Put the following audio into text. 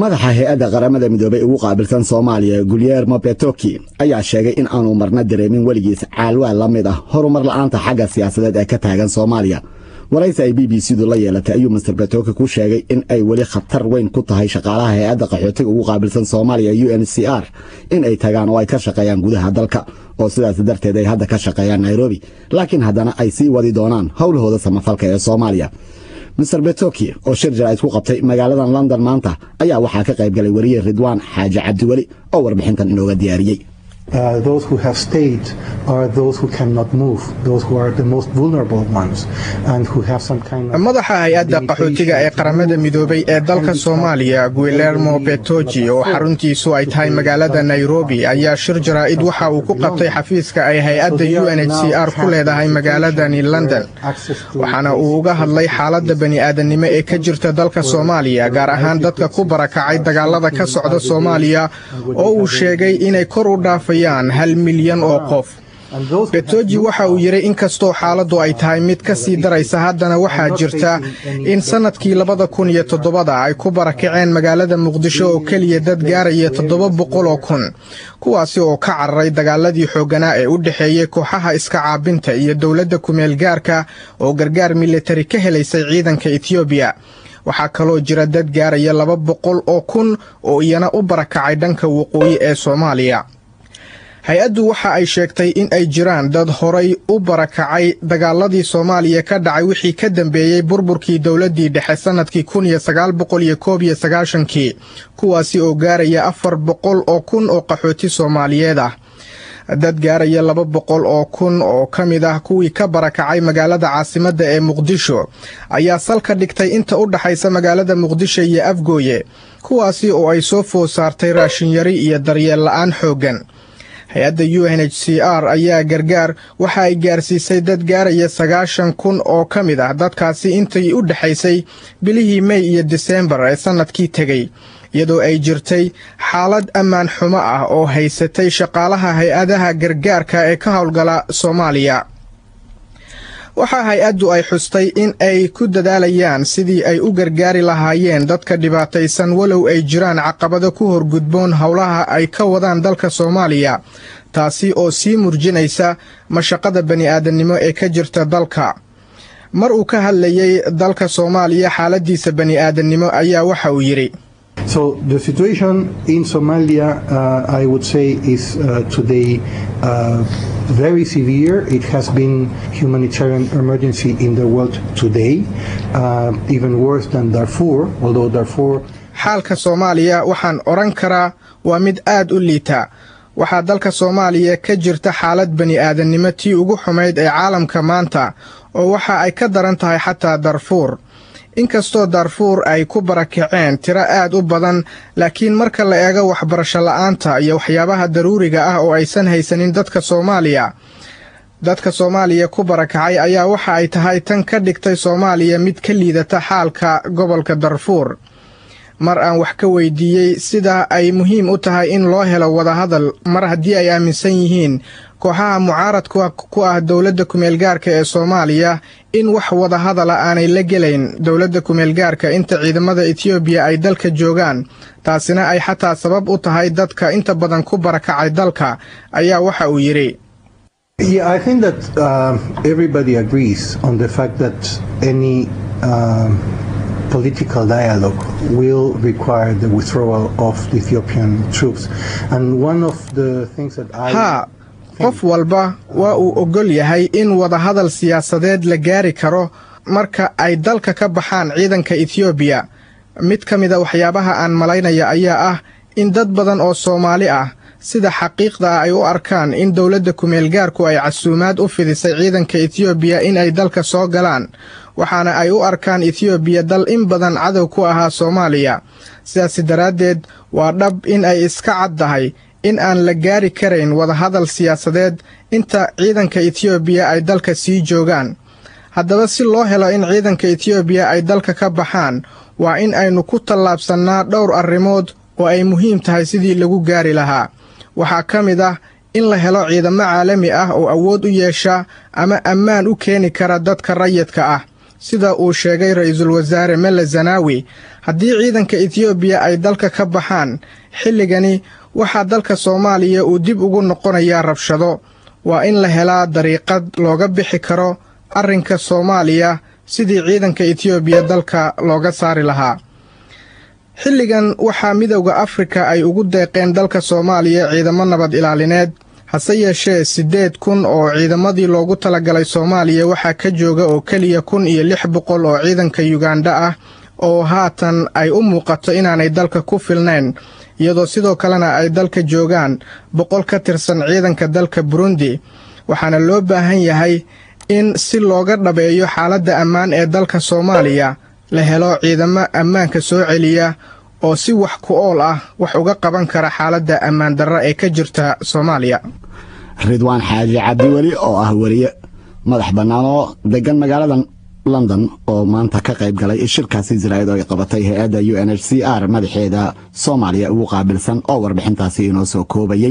Madaxa hay-adda Qaramada Midoobay ugu qaabilsan Soomaaliya, Guillermo Bertocchi, ayaa sheegay in aanu marna dareemin weligiis caalwaa la mid ah horumar la'aanta xagga siyaasadeed ee ka taagan Soomaaliya. Waraysi ay BBC-du la yeelatay ayuu Mister Bertocchi ku sheegay in ay weli khatar weyn ku tahay shaqaalaha hay-adda qaxootiga ugu qaabilsan Soomaaliya, UNHCR, in ay tagaan oo ay ka shaqeeyaan gudaha dalka, oo sidaas darteed ay hadda ka shaqeeyaan Nairobi, laakiin haddana ay sii wadi doonaan howlahooda samafalka ee Soomaaliya. Mister Bertocchi oo shir jaraa'id ku qabtay magaaladan London maanta ayaa waxaa ka qayb galay weriye Ridwaan Xaaji Cabdiweli oo warbixintan inooga diyaariyey. Those who have stayed are those who cannot move, those who are the most vulnerable ones, and who have some kind of Madaxa hay-adda qaxootiga ee Qaramada Midoobay ee dalka Soomaaliya, Guillermo Bertocchi, oo xaruntiisu ay tahay magaalada Nairobi, ayaa shir jaraa'id waxa uu ku qabtay xafiiska ay hay-adda UNHCR ku leedahay magaaladani London, waxaana uu uga hadlay xaaladda bani'aadannimo ee ka jirta dalka Soomaaliya, gaar ahaan dadka ku barakacay dagaalada ka socda Soomaaliya, oo uu sheegay inay kor u dhaafayaan 1 milyan oo qof. Bertocchi waxa uu yidhi, inkastoo xaaladdu ay tahay mid ka sii daraysa, haddana waxaa jirta in sannadkii 2007-da ay ku barakaceen magaalada Muqdisho oo keliya dad gaaraya 700,000, kuwaasi oo ka cararay dagaaladii xoogganaa ee u dhexeeyey kooxaha iska caabinta iyo dowladda kumeel gaarka oo gargaar militari ka helaysay ciidanka Etoobiya. Waxaa kaloo jira dad gaaraya 200,000 oo iyana u barakacay dhanka waqooyi ee Soomaaliya. Hay-addu waxa ay sheegtay in ay jiraan dad horay u barakacay dagaaladii Soomaaliya ka dhacay wixii ka dambeeyey burburkii dowladdii dhexe sannadkii 1991-kii, kuwaasi oo gaaraya 400,000 oo qaxooti Soomaaliyeed ah. Dad gaaraya 200,000 oo ka mid ah kuwii ka barakacay magaalada caasimadda ee Muqdisho ayaa salka dhigtay inta u dhaxaysa magaalada Muqdisho iyo Afgooye, kuwaasi oo ay soo food saartay raashinyari iyo daryeel la'aan xooggan. Hay-adda UNHCR ayaa gargaar waxa ay gaarsiisay dad gaaraya 90,000 oo ka mid ah dadkaasi intii u dhexaysay bilihii Mey iyo Disembar ee sannadkii tegey, iyadoo ay jirtay xaalad ammaan xumo ah oo haysatay shaqaalaha hay-adaha gargaarka ee ka howlgala Soomaaliya. Waxaa hay-addu ay xustay in ay ku dadaalayaan sidii ay u gargaari lahaayeen dadka dhibaataysan, walow ay jiraan caqabado ku horgudboon howlaha ay ka wadaan dalka Soomaaliya, taasi oo sii murjinaysa mashaqada bani'aadannimo ee ka jirta dalka. Mar uu ka hadlayey dalka Soomaaliya xaaladiisa bani'aadannimo ayaa waxa uu yidhi: So the situation in Somalia, I would say, is today very severe. It has been humanitarian emergency in the world today, even worse than Darfur, although Darfur. Xaalka Soomaaliya waxaan odhan karaa waa mid aad u liita. Waxaa dalka Soomaaliya ka jirta xaalad bani'aadannimo tii ugu xumayd ee caalamka maanta, oo waxa ay ka daran tahay xataa Darfuur. Inkastoo Daarfuur ay ku barakaceen tiro aad u badan, laakiin marka la eego waxbarasho la'aanta iyo waxyaabaha daruuriga ah oo aysan haysanin dadka Soomaaliya ku barakacay, ayaa waxa ay tahay tan ka dhigtay Soomaaliya mid ka liidata xaalka gobolka Darfuur. Mar aan wax ka weydiiyey sida ay muhiim u tahay in loo helo wadahadal mar haddii ay aaminsan yihiin kooxaha mucaaradka ku ah dowladda kumeelgaarka ee Soomaaliya in wax wadahadala aanay la gelayn dowladda kumeelgaarka inta ciidamada Etoobiya ay dalka joogaan, taasina ay xataa sabab u tahay dadka inta badan ku barakacay dalka, ayaa waxa uu yidhi: Yeah, I think that everybody agrees on the fact that any political dialogue will require the withdrawal of the Ethiopian troops. And one of the things that I Haa, qof walba waa uu oggol yahay in wadahadal siyaasadeed la gaari karo marka ay dalka ka baxaan ciidanka Etoobiya. Mid ka mida waxyaabaha aan malaynaya ayaa ah in dad badan oo Soomaali ah sida xaqiiqda ah ay u arkaan in dowladda kumeelgaarku ay casuumaad u fidisay ciidanka Etoobiya in ay dalka soo galaan, waxaana ay u arkaan Etoobiya dal in badan cadow ku ahaa Soomaaliya. Sidaasi daraaddeed waa dhab in ay iska caddahay in aan la gaari karayn wadahadal siyaasadeed inta ciidanka Etoobiya ay dalka sii joogaan. Haddaba si loo helo in ciidanka Etoobiya ay dalka ka baxaan, waa in aynu ku tallaabsannaa dhowr arrimood oo ay muhiim tahay sidii lagu gaari lahaa. Waxaa ka mid ah in la helo ciidamo caalami ah oo awood u yeesha ama ammaan u keeni kara dadka rayidka ah. Sida uu sheegay Ra-iisul Wasaare Mele Zanaawi, haddii ciidanka Etoobiya ay dalka ka baxaan xilligani, waxaa dalka Soomaaliya uu dib ugu noqonayaa rabshado. Waa in la helaa dariiqad looga bixi karo arrinka Soomaaliya sidii ciidanka Etoobiya dalka looga saari lahaa. Xilligan waxaa Midowda Afrika ay ugu deeqeen dalka Soomaaliya ciidamo nabad ilaalineed. Hase yeeshee, 8000 oo ciidamadii loogu talagalay Soomaaliya waxaa ka jooga oo keliya 1600 oo ciidanka Yugandha ah, oo haatan ay u muuqato inaanay dalka ku filnayn, iyadoo sidoo kalena ay dalka joogaan 100 ka tirsan ciidanka dalka Burundi. Waxaana loo baahan yahay in si looga dhabeeyo xaaladda ammaan ee dalka Soomaaliya la helo ciidamo ammaanka soo celiya oo si wax ku ool ah wax uga qaban kara xaaladda ammaan darro ee ka jirta Soomaaliya. Ridwaan Xaaji Cabdiweli oo ah weriye madax bannaan oo degan magaalada London oo maanta ka qayb galay shirkaasi jaraa'id oo ay qabatay hay-adda UNHCR madaxeeda Soomaaliya ugu qaabilsan oo warbixintaasi inoo soo koobayey.